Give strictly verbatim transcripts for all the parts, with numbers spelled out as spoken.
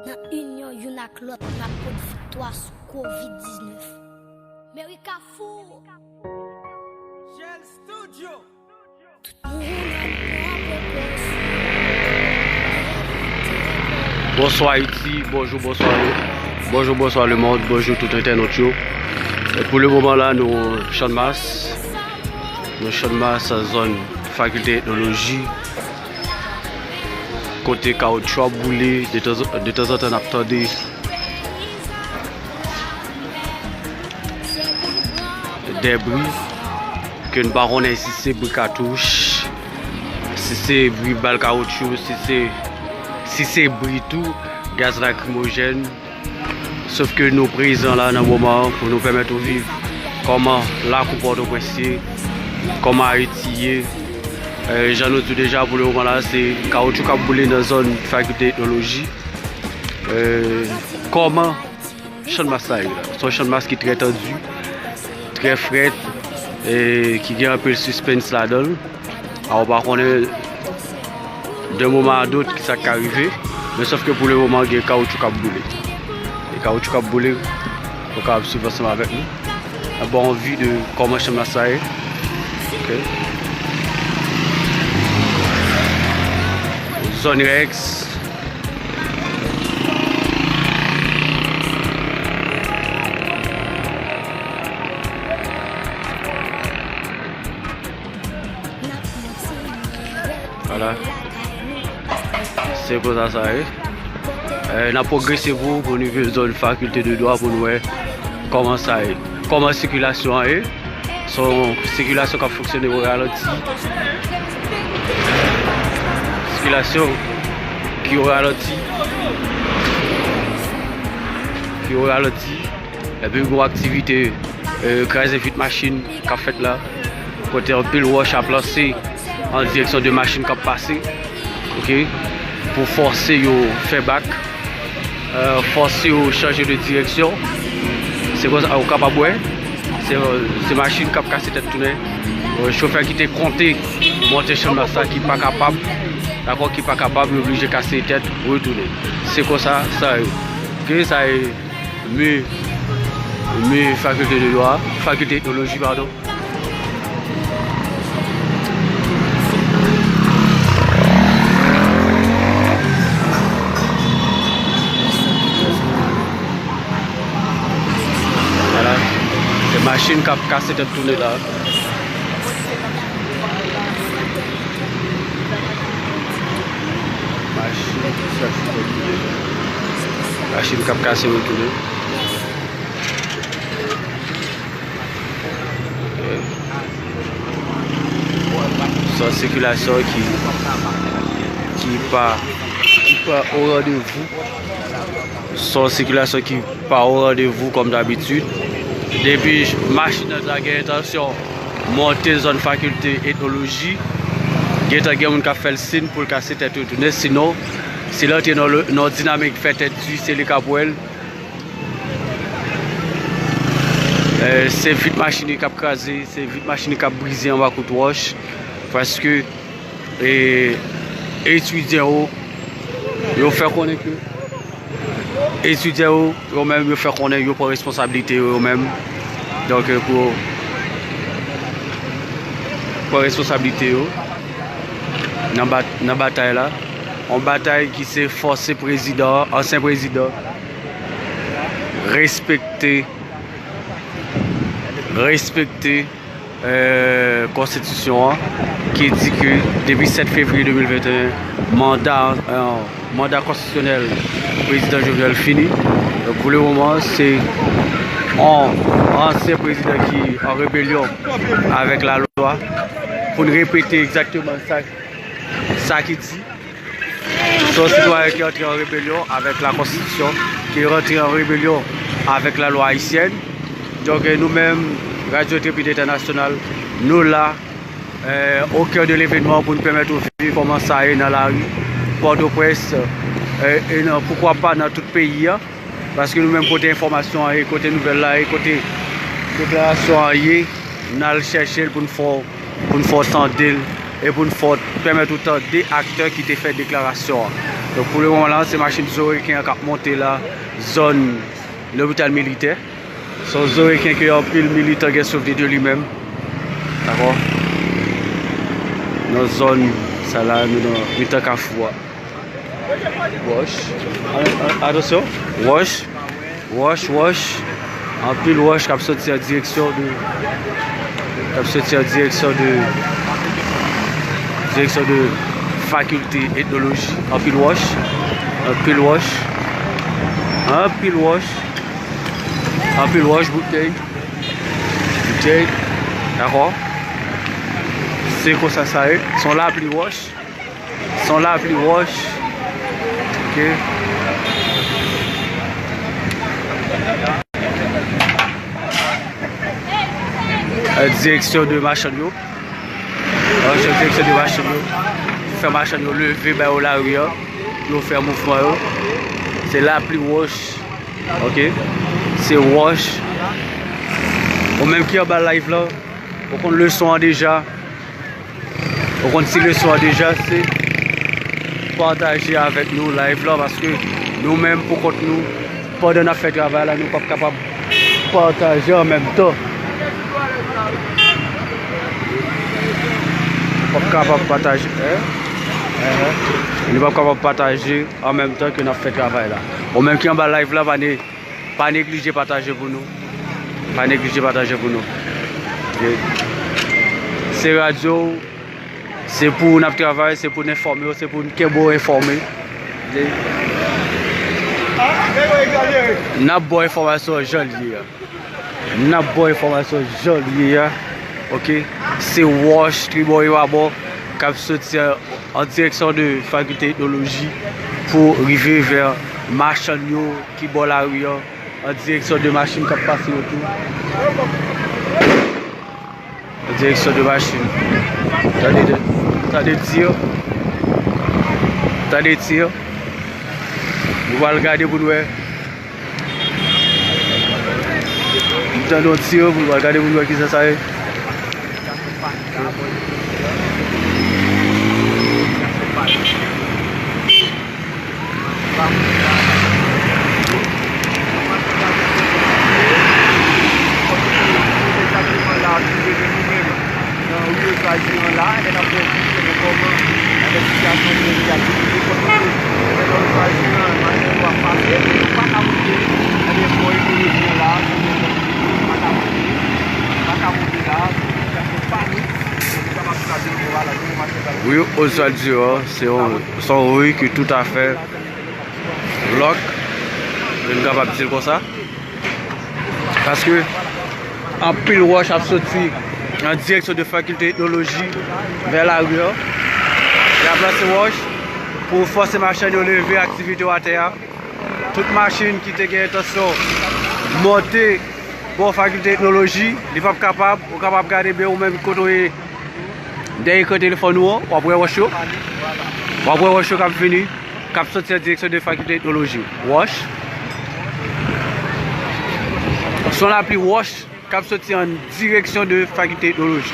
Nan inyon youn ak lòt, n ap pot viktwa sou kovid diznèf. Meri Kafou! Jel Studio! Tout moun ap pran prekosyon. Bonswa Ayiti, bonjou, bonswa, bonjou, bonswa lemonn, bonjou tout entènot yo. E pou lemoman la, nou Channmas, nou Channmas, zòn fakilte etnoloji, kote kawotchou ap boule, de tan, de tanzantan n ap tande de bri ke n pa konnen si se bri katouch, si se bri bal kawotchou, si se, si se bri tou gaz lakrimojèn. Sof ke nou prezan la nan moman an pou nou pèmèt ou viv kòman lakou Pòtoprens ye, kòman Ayiti ye. E, jan nou di w deja, pou lemoman la, se kawotchou k ap boule nan zòn fakilte etnoloji. E, kòman Channmas sa ye la? Se yon Channmas ki trè tandi, trè frèt, e ki gen anpil sispens ladan l. A, ou pa konnen de moman a dot ki sa k ka rive, men sòf ke pou lemoman gen kawotchou k ap boule. E kawotchou k ap boule, ou kapab swiv ansanm avèk nou. N ap ba w yon vi de kòman Channmas sa ye. Ok. Zòn Rex. Vwala. Se konsa sa ye. E, n ap pwogrese pou, pou nou rive zòn fakilte de dwa pou nou wè kòman sa ye. Kòman sikilasyon an ye. Se yon sikilasyon k ap fonksyone o ralanti. Sikilasyon ki o ralanti. Ki o ralanti. Epi gen aktivite, e, kraze vit machin k ap fèt la. Kote anpil wòch ap lanse an direksyon de machin k ap pase. Ok? Pou fòse yo fè bak. E, fòse yo chanje de direksyon. Se konsa ou kapab wè. Se, se machin k ap kase tèt tounen. E, chofè ki te konte monte Channmas la ki pa kapab. Dakò, ki pa kapab, yo oblije kase tèt, retounen. Se konsa sa ye. Ok, sa ye. Mi, mi fakilte de dwa, fakilte etnoloji, padon. Vwala. Se machin k ap kase tèt tounen la. Machin k ap kase tèt tounen. Machin k ap kase yo tounen. Ok. Se yon sikilasyon ki, ki pa, ki pa o randevou. Se yon sikilasyon ki pa o randevou kòm dabitid. Depi machin nan ta gen entansyon monte zòn fakilte etnoloji, gentan gen moun k ap fè l siy pou l kase tèt yo tounen. Sinon, si l antre nan le, nan dinamik fè tèt di, se li k ap wè l. E, se vit machin li k ap kraze, se vit machin li k ap brize anba kout wòch. Paske, e, etidyan yo, yo fè konnen ke etidyan yo, yo menm, yo fè konnen yo pran responsablite yo, yo menm. Donk, e, pou pran responsablite yo nan bat-, nan batay la. Yon batay ki se fòse prezidan, ansyen prezidan, respekte, respekte, e, konstitisyon an, ki di ke depi sèt fevriye de mil venteyen, manda, e, manda konstitisyonèl prezidan Jovenel fini. Donk, pou le moman, se yon ansyen prezidan ki an rebelyon avèk lalwa. Pou n repete egzakteman sa, sa ki di. Se yon sitwayen ki antre an rebelyon avèk la konstitisyon, ki antre an rebelyon avèk lalwa ayisyèn. Donk, nou menm, Radio Tribune International, nou la, e, au cœur de l'événement pou n pèmèt ou viv kòman sa ye nan lari Pòtoprens, e, e nan, poukwa pa nan tout peyi a. Paske nou menm kote enfòmasyon an ye, kote nouvèl la ye, kote deklarasyon an ye, n al chèche l pou n fè w, pou n fè w tande l e pou n fè w, pèmèt ou tande aktè ki te fè deklarasyon an. Donk, pou le moman la, se machin Zo Reken an k ap monte la, zòn lopital militè. Se yon Zo Reken ke anpil militan gen souvni de li menm. Dakò? Nan zòn sa la, nou nan mitan kafou a. Wòch. A-, a-, atansyon. Wòch. Wòch, wòch. Anpil wòch k ap soti an direksyon de, k ap soti an direksyon de, direksyon de fakilte etnoloji. Anpil wòch. Anpil wòch. Anpil wòch. Anpil wòch, boutèy. Boutèy. Dakò? Se konsa sa ye. Se yon lapli wòch. Se yon lapli wòch. Ok. An direksyon de machann yo. An direksyon de machann yo. Fè machann yo leve, ba yo lari an. Pou yo fè mouvman yo. Se lapli wòch. Ok. Se wòch. Ou menm ki anba live lan, ou konn leson an deja. Ou konn ti leson an deja, se pataje avèk nou live lan, paske nou menm pou kont nou, pandan n ap fè travay la, nou p ap kapab pataje an menm tan. P ap kapab pataje, en? Enhen. Nou p ap kapab pataje an menm tan ke n ap fè travay la. Ou menm ki anba live la, pa ne, pa neglije pataje pou nou. Pa neglije pataje pou nou. Ok. Se radyo, se pou n ap travay, se pou n enfòme w, se pou n kenbe w enfòme. Ok. N ap ba w enfòmasyon jan l ye a. N ap ba w enfòmasyon jan l ye a. Ok. Se wòch tribò e wabò k ap soti an, an direksyon de fakilte etnoloji pou rive vè machann yo ki bò lari an, an direksyon de machin k ap pase yo tou. An direksyon de machin. Tande, tande tir. Tande tir. Nou pral gade pou n wè. M tande yon ti yo pou nou gade pou nou wè kisa sa ye. Nan ri Oswald Durand la, ebyen n ap fè yon videyo pou kòman, ebyen, sitiyasyon peyi a ki rive kòm li ye. Ebyen, nan ri Oswald Durand, machin yo ap pase, nou pa ka monte, ebyen, bò ekoloji an la, se yon bò ki pa ka monte, pa ka monte la, sitiyasyon panik, nou kapab chaje nou la, nou machin sa. Ri Oswald Durand, se yon, se yon ri ki toutafè lòk, nou kapab di l konsa. Paske anpil wòch ap soti an direksyon de fakilte etnoloji vè lari an. Y ap lanse wòch pou fòse machann yo leve aktivite yo atè a. Tout machin ki te gen entansyon monte bò fakilte etnoloji, li p ap kapab. Ou kapab gade byen ou menm kote w ye dèyè ekran telefòn ou an, w ap wè wòch yo. W ap wè wòch yo k ap vini, k ap soti an direksyon de fakilte etnoloji. Wòch. Se yon lapli wòch k ap soti an direksyon de fakilte etnoloji.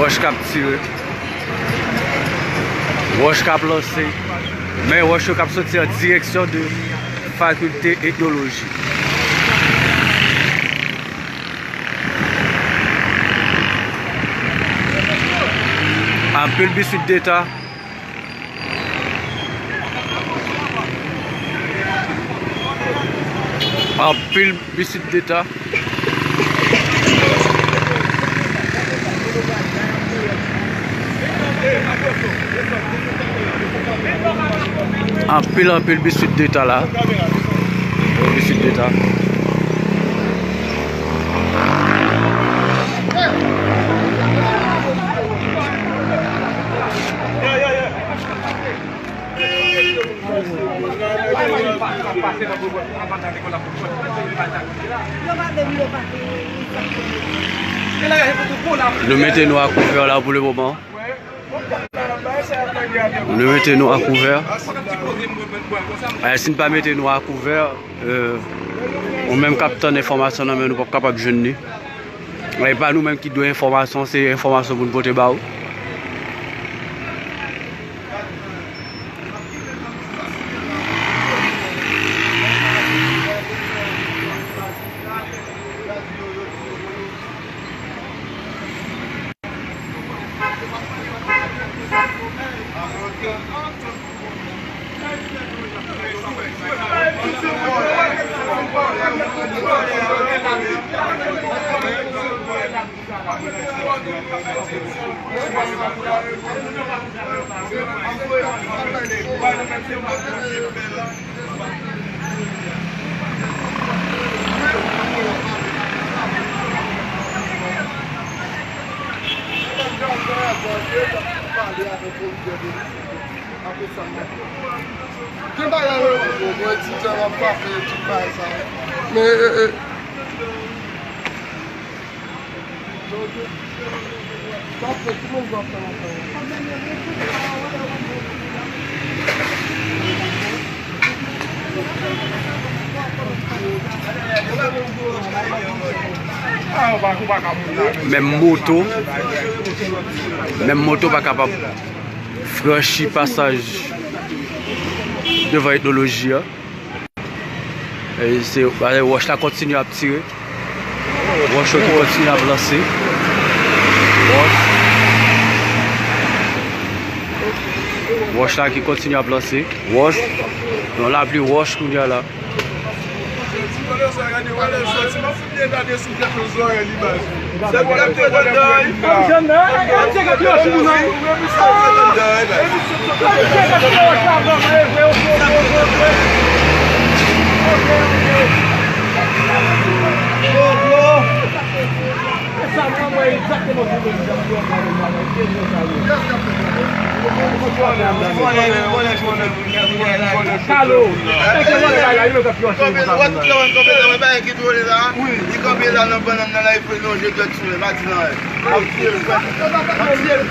Wòch k ap tire. Wòch k ap lanse. Men wòch yo k ap soti an direksyon de fakilte etnoloji. Anpil biswit deta. Anpil biswit deta. Anpil, anpil biswit deta la. Biswit deta. Nou mete nou a kouvè la pou le moman. Nou mete nou a kouvè. Eh, si n pa mete nou a kouvè, eh, ou menm k ap tann enfòmasyon nan men nou p ap kapab jwenn li. E pa nou menm ki dwe enfòmasyon, se enfòmasyon pou n pote ba ou. Gen bagay yo, mwen di jan w ap frape tout bagay sa yo. Men, e, e. Menm moto, menm moto pa kapab franchi pasaj devan etnoloji a. E se, e, wòch la kontinye ap tire. Wòch yo ki kontinye ap lanse. Wòch. Wòch la ki kontinye ap lanse. Wòch. Yon lapli wòch kounye a la. Kalo. Kanpe, wè tout lè wè kanpe la, wè bagay ki dwòl la. Li kanpe la nan bannann nan la, li plonje dwèt sou li, pa di l anyen. L ap tiye l, l ap tiye l.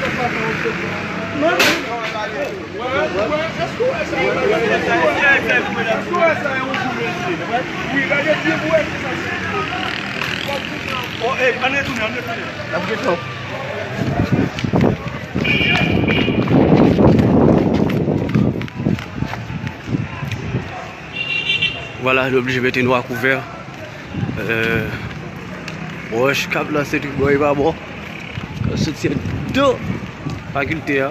Vwala, nou oblije mete nou a kouvè. Eh, wòch k ap lanse tout bò e pa bò. K ap soti anndan fakilte a.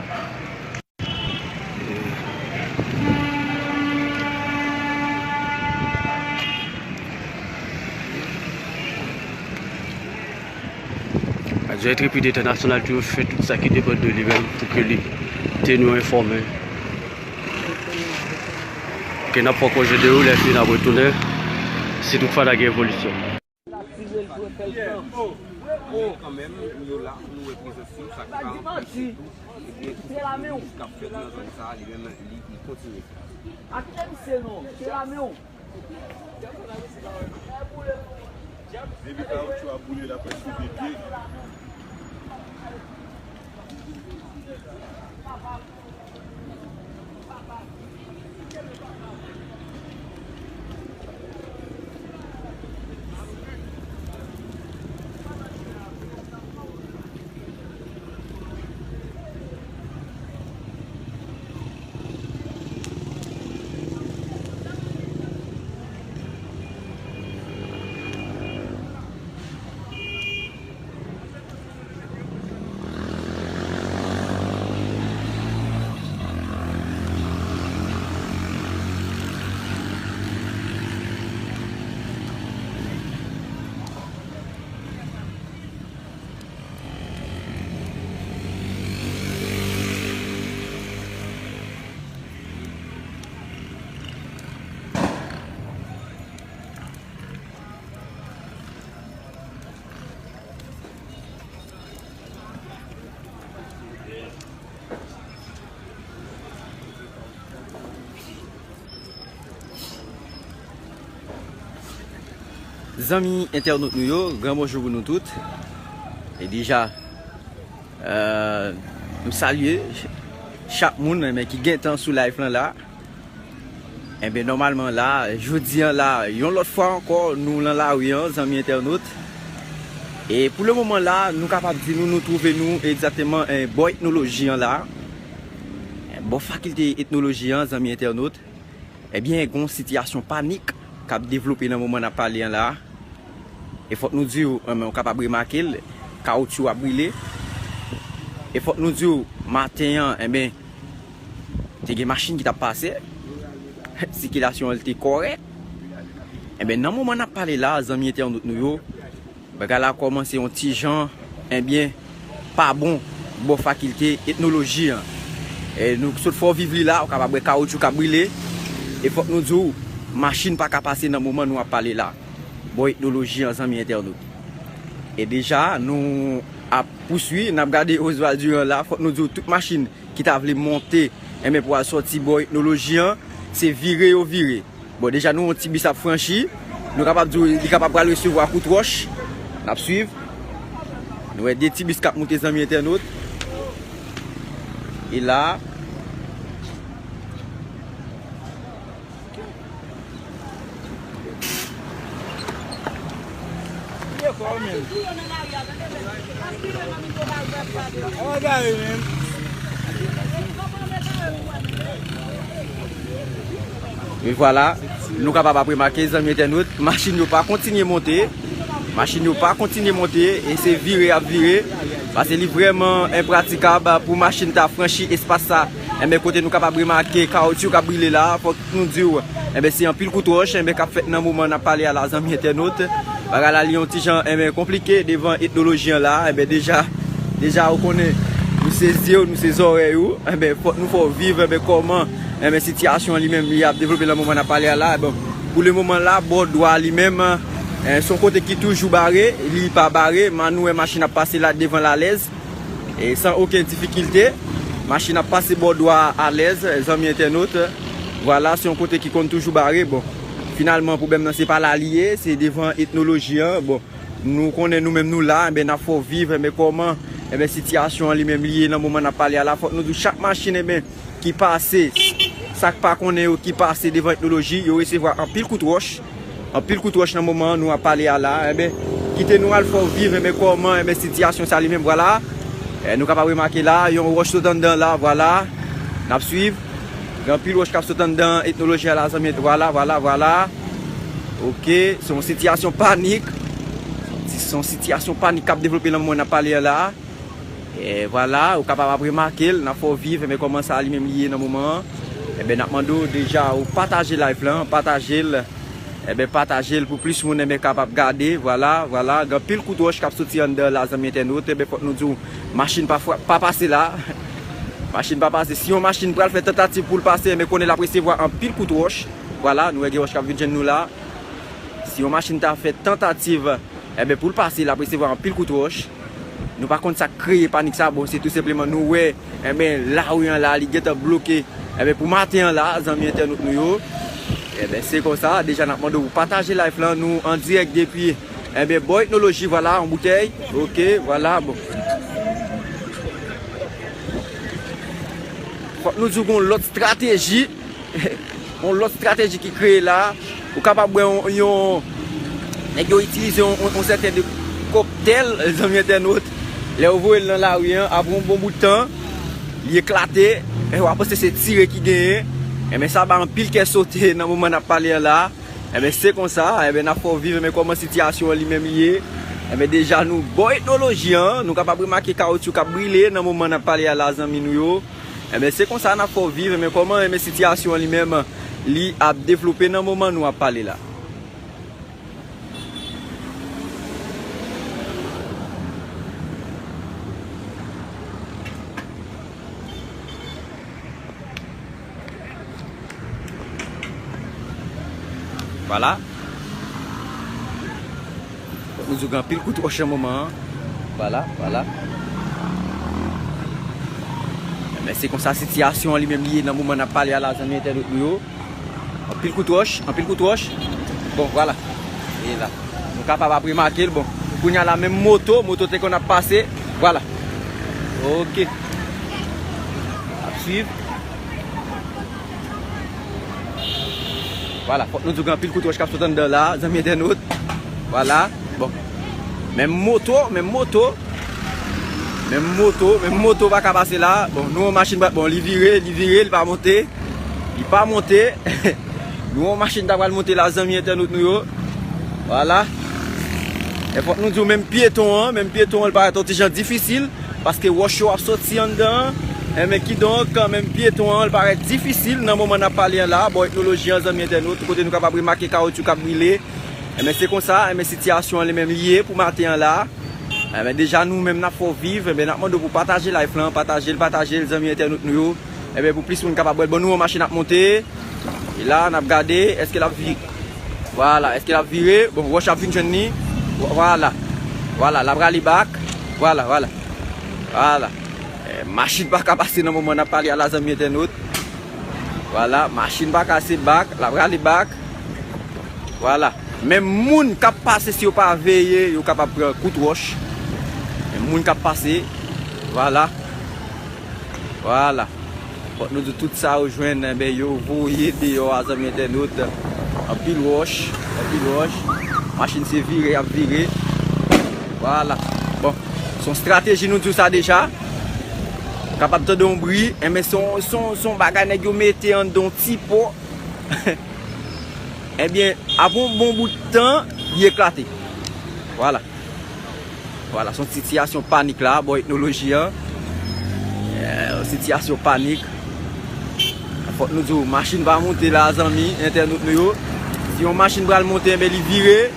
Radio Intrépide International toujou fè tout sa ki depann de li menm pou ke li teni w enfòme. Ke n ap pran konje de ou, lè fini n ap retounen, si toutfwa ta gen evolisyon. Kanmenm, nou la, nou wè prezans li, sa ki pa anpeche tou. Ebyen, tout sa ki ap fèt nan zòn sa a, li menm, li, li kontinye fèt. Depi kawotchou a boule, l ap rete de pye. Zanmi entènot nou yo, gran bonjou pou nou tout. E deja, euh, nou salye chak moun, men, ki gentan sou live lan la. Enben, nòmalman la, jodi an la, yon lòt fwa ankò, nou lan lari an, zanmi entènot. E pou le moman la, nou kapab di nou, nou twouve nou egzakteman, eh, bò etnoloji an la. Eh, bò fakilte etnoloji an, zanmi entènot. Ebyen, gen yon sitiyasyon panik k ap devlope nan moman n ap pale an la. E fòk nou di w, enben, ou kapab remake l, kawotchou ap brile. E fòk nou di w, maten an, enben, te gen machin ki t ap pase, sikilasyon an te kòrèk. Enben, nan moman n ap pale la, zanmi entènot nou yo, bagay la kòmanse yon ti jan, enben, pa bon bò fakilte etnoloji an. E nou sot fè w viv li la, ou kapab wè kawotchou k ap brile. E fòk nou di w, machin pa ka pase nan moman nou ap pale la, bò etnoloji an, zanmi entènot. E deja, nou ap pouswi, n ap gade Oswald Durand la, fòk nou di w, tout machin ki ta vle monte, enben, pou al sòti bò etnoloji an, se vire yo vire. Bon, deja, nou wè yon ti bis ap franchi. Nou kapab di w, li kapab pral resevwa kout wòch. N ap swiv. Nou wè de ti bis k ap moute, zanmi entènot. E la, e vwala, nou kapab ap remake, zanmi entènot, machin yo pa kontinye monte. Machin yo pa kontinye monte, e se vire y ap vire. Paske li vrèman enpratikab pou machin ta franchi espas sa. Enben, kote nou kapab remake kawotchou k ap brile la, fòk nou di w, enben, se anpil kout wòch, enben, k ap fèt nan moman n ap pale a la, zanmi entènot. Bagay la, li yon ti jan, enben, konplike devan etnoloji an la, enben, deja, deja, ou konnen, nou se zye w, nou se zòrèy ou, enben, fòk nou fè w viv, enben, kòman, enben, sitiyasyon an li menm, li ap devlope nan moman n ap pale a la. Bon, pou le moman la, bò dwa li menm, eh, se yon kote ki toujou bare, li pa bare, man nou wè machin ap pase la devan l alèz. E san okenn difikilte, machin ap pase bò dwa alèz, zanmi entènot. Vwala, se yon kote ki konn toujou bare. Bon, finalman, pwoblèm nan se pa la li ye, se devan etnoloji an. Bon, nou konnen nou menm nou la, enben, n ap fè w viv, enben, kòman, enben, sitiyasyon an li menm li ye nan moman n ap pale a la. Fòk nou di w chak machin, enben, ki pase, sa k pa konnen yo ki pase devan etnoloji, yo resevwa anpil kout wòch. Anpil kout wòch nan moman an nou ap pale a la, enben, kite nou al fè w viv, enben, kòman, enben, sitiyasyon sa li menm, vwala. Eh, nou kapab remake la, yon wòch sot anndan la, vwala. N ap swiv. Gen anpil wòch k ap sot anndan etnoloji a la, zanmi, vwala, vwala, vwala. Oke, se yon sitiyasyon panik. Se yon sitiyasyon panik k ap devlope nan moman n ap pale a la. E vwala, ou kapab ap remake l, n ap fè w viv, enben, kòman sa li menm li ye nan moman an. Enben, n ap mande w deja, ou pataje live lan, pataje l, enben, pataje l pou plis moun, enben, kapab gade, vwala, vwala, gen anpil kout wòch k ap soti anndan la, zanmi entènot, enben, fòk nou di w, machin pa fra-, pa pase la, machin pa pase, si yon machin pral fè tantativ pou l pase, enben, konnen l ap resevwa anpil kout wòch, vwala, nou wè gen wòch k ap vin jwenn nou la, si yon machin ta fè tantativ, enben, pou l pase, l ap resevwa anpil kout wòch. Nou pa konn sa k kreye panik sa. Bon, se tou senpleman nou wè, enben, lari an la, li gentan bloke. Enben, pou maten an la, zanmi entènot nou yo, enben, se konsa. Deja, n ap mande w pataje live lan. Nou an dirèk depi, enben, bò etnoloji, vwala, yon boutèy. Oke, vwala, bon. Fòk nou di w gon lòt estrateji. Yon lòt estrateji ki kreye la. Ou kapab wè yon, yon, nèg yo itilize yon, yon, yon sèten de kòktèl, zanmi entènot. Lè yo voye l nan lari an, apre yon bon bout tan, li eklate, e w ap panse se tire ki genyen. Enben, sa bay anpil kè sote nan moman n ap pale an la. Enben, se konsa, enben, n ap fè w viv, enben, kòman sitiyasyon an li menm li ye. Enben, deja, nou bò etnoloji an, nou kapab remake kawotchou k ap brile nan moman n ap pale a la, zanmi nou yo. Enben, se konsa n ap fè w viv. Enben, kòman, enben, sitiyasyon an li menm, li ap devlope nan moman nou ap pale la. Vwala. Fòk nou di w gen anpil kout wòch nan moman an. Vwala, vwala. Men se konsa sitiyasyon an li menm li ye nan moman n ap pale a la, zanmi entènot nou yo. Anpil kout wòch, anpil kout wòch. Bon, vwala. E la. kapab ap remake l. Bon, kounye a la, menm moto, moto te konn ap pase. Vwala. Ok. Ap swiv. Vwala, fòk nou di w gen anpil kout wòch k ap sot anndan la, zanmi entènot. Vwala. Bon. Menm moto, menm moto. Menm moto, menm moto pa ka pase la. Bon, nou yon machin, bon, li vire, li vire, li pa monte. Li pa monte. Nou yon machin ta pral monte la, zanmi entènot nou yo. Vwala. E fòk nou di w menm pyeton an, menm pyeton an, li parèt yon ti jan difisil, paske wòch yo ap soti anndan an. Enben, kidonk, menm pyeton an, li parèt difisil nan moman n ap pale an la, bò etnoloji an, zanmi entènot, kote nou kapab remake kawoutchou k ap brile. Enben, se konsa, enben, sitiyasyon an li menm li ye pou maten an la. Enben, deja nou menm n ap fè w viv, enben, n ap mande w pou pataje live lan, pataje l, pataje l, zanmi entènot nou yo. Enben, pou plis moun kapab wè l. Bon, nou wè yon machin ap monte. E la, n ap gade, èske l ap vire? Vwala, èske l ap vire? Bon, wòch ap vin jwenn li. Vwala. Vwala, l ap rale bak. Vwala, vwala. Vwala. Eh, machin pa ka pase nan moman n ap pale a la, zanmi entènot. Vwala, machin pa kase bak, l ap rale bak. Vwala. Menm moun k ap pase, si yo pa veye, yo kapab pran kout wòch. Menm moun k ap pase, vwala. Vwala. Fòk nou di tout sa yo jwenn, enben, yo voye deyò a, zanmi entènot. Anpil wòch, anpil wòch. Machin se vire, y ap vire. Vwala. Bon, se yon estrateji nou di w sa deja. Kapab tande yon bri, enben, se yon, se yon, se yon bagay nèg yo mete anndan yon ti pò. Ebyen, apre yon bon bout tan, li eklate. Vwala. Vwala, se yon sitiyasyon panik la, bò etnoloji an. Eh, sitiyasyon panik. Fòk nou di w, machin pa monte la, zanmi entènot nou yo. Si yon machin pral monte, enben, li vire.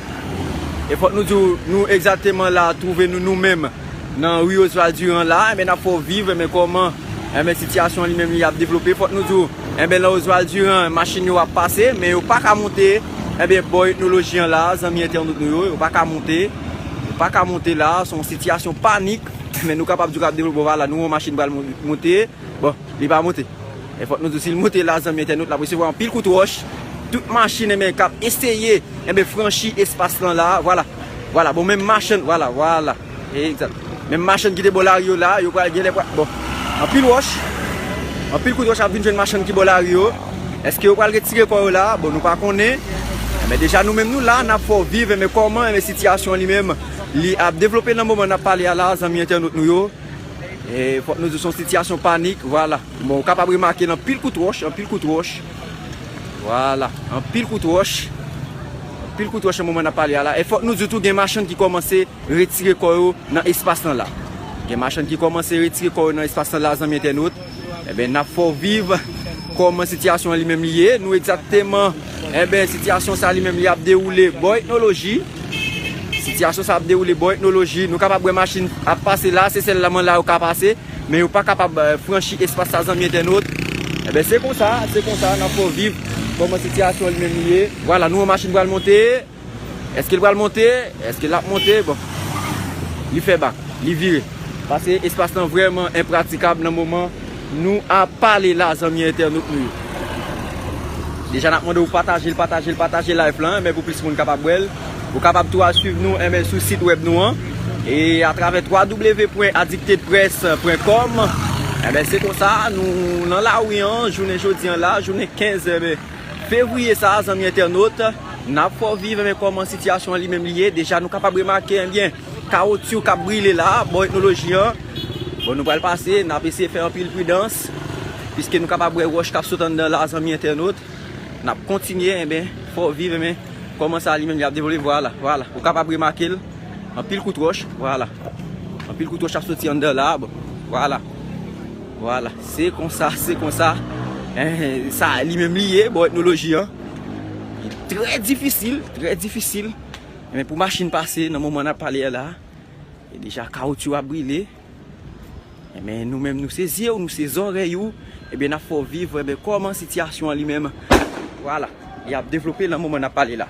E fòk nou di w, nou egzakteman la, twouve nou, nou menm, nan ri Oswald Durand la, enben, n ap fè w viv, enben, kòman, enben, sitiyasyon an li menm li ap devlope. Fòk nou di w, enben, nan Oswald Durand, machin yo ap pase, men yo pa ka monte, enben, bò etnoloji an la, zanmi entènot nou yo, yo pa ka monte, yo pa ka monte la, se yon sitiyasyon panik, men nou kapab di w k ap devlope, bon, vwala, nou wè yon machin pral mon-, monte, bon, li pa monte. E fòk nou di w, si l monte la, zanmi entènot, l ap resevwa anpil kout wòch, tout machin, enben, k ap eseye, enben, franchi espas lan la, vwala, vwala, bon, menm machann, vwala, vwala. Egzat. Menm machann ki te bò lari yo la, yo pral genlè pral, bon. Anpil wòch. Anpil kout wòch ap vin jwenn machann ki bò lari yo. Èske yo pral retire kò yo la? Bon, nou pa konnen. Men deja nou menm nou la, n ap fè w viv, men kòman, men sitiyasyon an li menm, li ap devlope nan moman n ap pale a la, zanmi entènot nou yo. E fòk nou di w se yon sitiyasyon panik, vwala. Bon, ou kapab remake l anpil kout wòch, anpil kout wòch. Vwala, anpil kout wòch. Anpil kout wòch nan moman n ap pale a la. E fòk nou di w tou gen machann ki kòmanse retire kò yo nan espas lan la. Gen machann ki kòmanse retire kò yo nan espas lan la, zanmi entènot. Enben, n ap fè w viv kòman sitiyasyon an li menm li ye. Nou egzakteman, enben, sitiyasyon sa li menm li ap dewoule bò etnoloji. Sitiyasyon sa ap dewoule bò etnoloji. Nou kapab wè machin ap pase la, se sèlman la yo ka pase. Men yo pa kapab, eh, franchi espas sa, zanmi entènot. Enben, se konsa, se konsa, n ap fè w viv kòman sitiyasyon an li menm li ye. Vwala, nou wè machin pral monte. Èske l pral monte? Èske l ap monte? Bon, li fè bak, li vire. Paske espas lan vrèman enpratikab nan moman nou ap pale la, zanmi entènot nou yo. Deja, n ap mande w pataje l, pataje l, pataje live lan, enben, pou plis moun kapab wè l. Ou kapab tou al swiv nou, enben, sou sit wèb nou an. E atravè w w w pwen adiktedprès pwen kòm. Enben, se konsa, nou nan lari an, jounen jodi an la, jounen kenz, enben, fevriye sa, zanmi entènot, n ap fè w viv, enben, kòman sitiyasyon an li menm li ye. Deja, nou kapab remake, enben, kawotchou k ap brile la, bò etnoloji an. Bon, nou pral pase, n ap eseye fè anpil pridans, piske nou kapab wè wòch k ap sot anndan la, zanmi entènot. N ap kontinye, enben, fè w viv, enben, kòman sa li menm li ap devlope, vwala, vwala. Ou kapab remake l, anpil kout wòch, vwala. Anpil kout wòch ap soti anndan la, bon, vwala. Vwala, se konsa, se konsa. Eh, sa li menm li ye, bò etnoloji an. Li trè difisil, trè difisil. Men pou machin pase nan moman n ap pale a la, e deja kawotchou ap brile. Enben, nou menm, nou se zye w, nou se zòrèy ou. Enben, n ap fè w viv, enben, kòman sitiyasyon an li menm, vwala, li ap devlope nan moman n ap pale la.